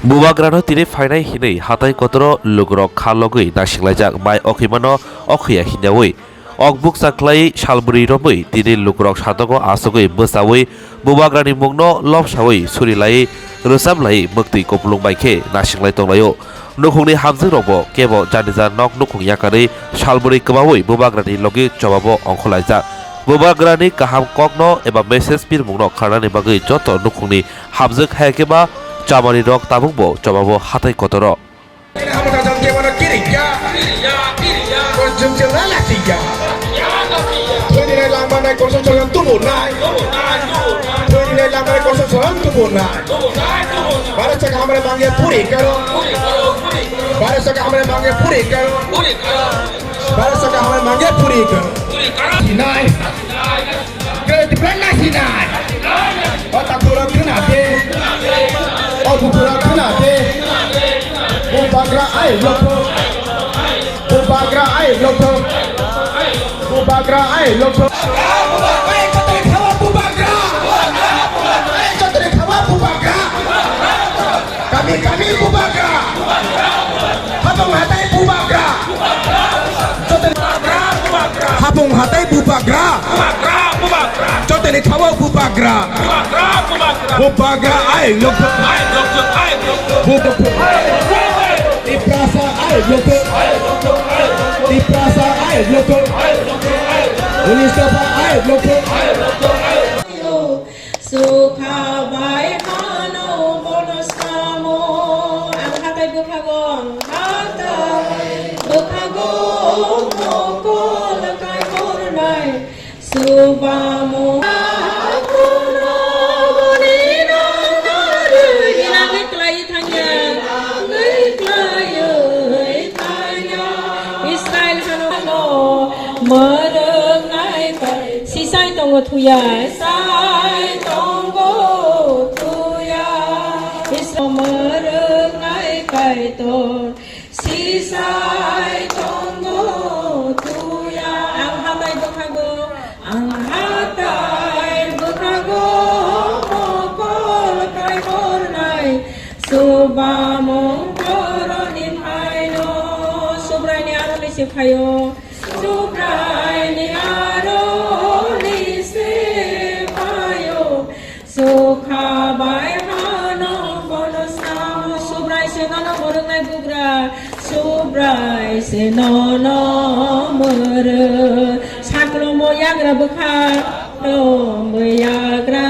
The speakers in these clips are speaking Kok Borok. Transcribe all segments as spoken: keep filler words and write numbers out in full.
Bubagrano tini phainai hinwi hatai kotoro lukurok kha logwi naisinglaijak, mai okhwimano okhwya hinyawi. Ok bukcha khlai salbwrwi romwi tini lukurok satongo asugwi bwchawi Bubagrani mungno lobsawi suri lai rwchap lai mwktwi kupulung bai khe nasinglai tonglaio. Nukhungni hamjwkrokbo kebo janija nok nukhung yakarwi salbwrwi kwmawi Bubagrani logi chobabo ongkhorlaijak. Bubagrani kaham kokno eba message pirmungno kharnani bagwi joto nukhungni hamjwk hai khe ba chamarirok tabukbo chobabo hatai kotoro. Thwinai langmani kosom solam tubunai. Thwinai langmani kosom solam tubunai. Bara saka hamre mangya puri karo. Bara saka hamre mangya puri karo. Bara saka hamre mangya puri karo. Sinai. Kre Tipra nasinai. O takhura khna de. O bukhura khna de. Bubagra ai lokho. Bubagra ai lokho. Bubagra ai lokho. Bubagra ai lokho. Bubagra. Kami kami Bubagra. Hapung hatai Bubagra. Hapung hatai Bubagra. Jotoni thawa Bubagra. Bubagra ai lokho. Bubagra. Tiprasa ai lokho. Tiprasa ai lokho. Ulis dopha ai lokho. Sukha bai hano bono samo. Ang hatai bwkhago, ang hatai bwkhago, mokol kai kornai. Subamo. Nangwi klai thangya. Nangwi klai thangya. Israel hano moro nai kai. Sisai tongo thuya. Sisai tongo thuya. Isra moro nai kai to. Sisai tongo thuya. Ang hatai bwkhago, ang hatai bwkhago, mokol kai kornai. Subamung boroni phaino, Subraini aroni se phaio. Subraini aroni se phaio. Sukha bai hano bono samo. Subrai se nono mwrwngnai bugra. Subrai se nono mwrwng. Saklomo yagra bwkha. Saklomo yagra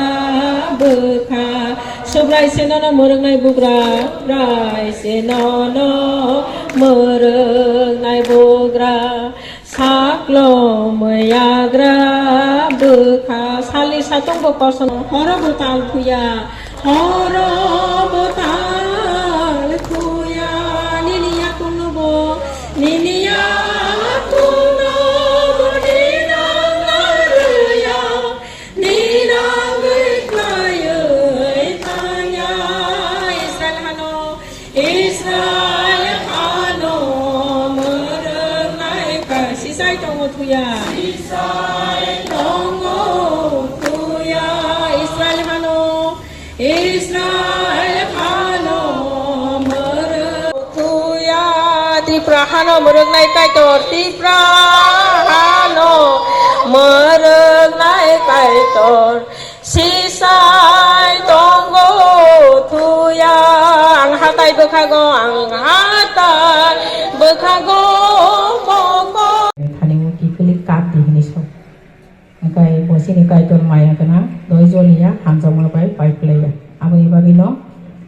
bwkha. Subrai se nono mwrwngnai bugra. Subrai se nono mwrwngnai bugra. Saklo mwiyagra bwkha sali satung bo kosom horo bo tal thuya, horo bo tal thuya, nini yakung no bo, nini yakung no bo ninang narwya, ninang gwi khlaiwi thangya. Israel hano Israel hano mwrwknai kai sisai tongo thuya. Sisai tongo thuya. Israel hano, Israel hano mwrwk thuya. Tripura hano mwrwknai Kaitor, Tripura hano mwrwknai Kaitor. Sisai tongo thuya, ang hatai bwkhago, ang hatai bwkhago moko. Thani o kiphilwi kap di hini sok. Hwnkhe bo chini Kaitor maya gwnang, doi joliya, hamjakma bai pai phlaiya. Aboni bagwino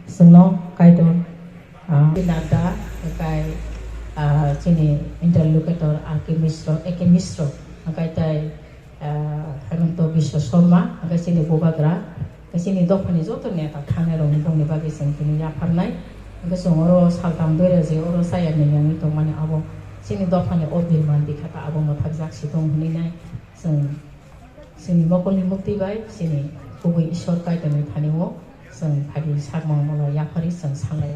chwngno Kaitor, ah, Nadda, hwnkhe, ah, chini interlocutor R K Misro, A K Misro, hwnkhe tai ah, Hemanta Biswa Sarma, hwnkhe chini bubagra, hwnkhe chini dophani joto neta thangnai rokni bongni bagwi chwng tini yapharnai. Hwnkhe chwng oro saltam doira je oro chaya ni yangwi tongmani abo chini dophani o birman bikha ta abo mwthakjak si tong hwnwi nai. Chwng chini mokolni mukti bai chini kubui Ishwar Kaitorni thani o chwng phaidi sakmang molo yapharwi chwng sanglai.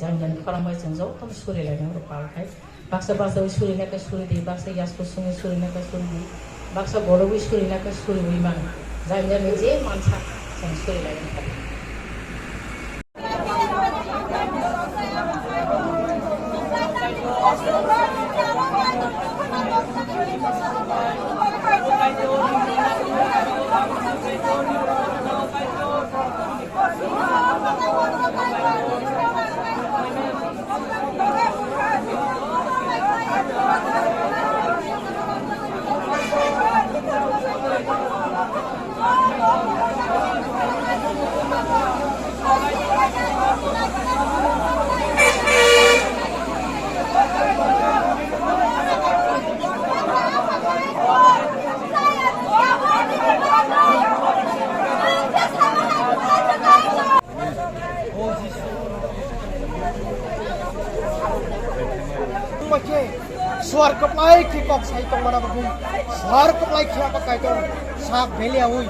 Jani jani khorang bai chwng jotono suri lainai oro pal khai. Baksa baksa wi suri nai khe suri di, baksa yasku sungwi suri nai khe suri di, baksa borok wi suri nai khe suri wi mano. Jani jani je mansa chwng suri lai wngkha. Suar kwplai khe kok sai tongmana bagwi, suar kwplai khe abo Kaitor sak beliaui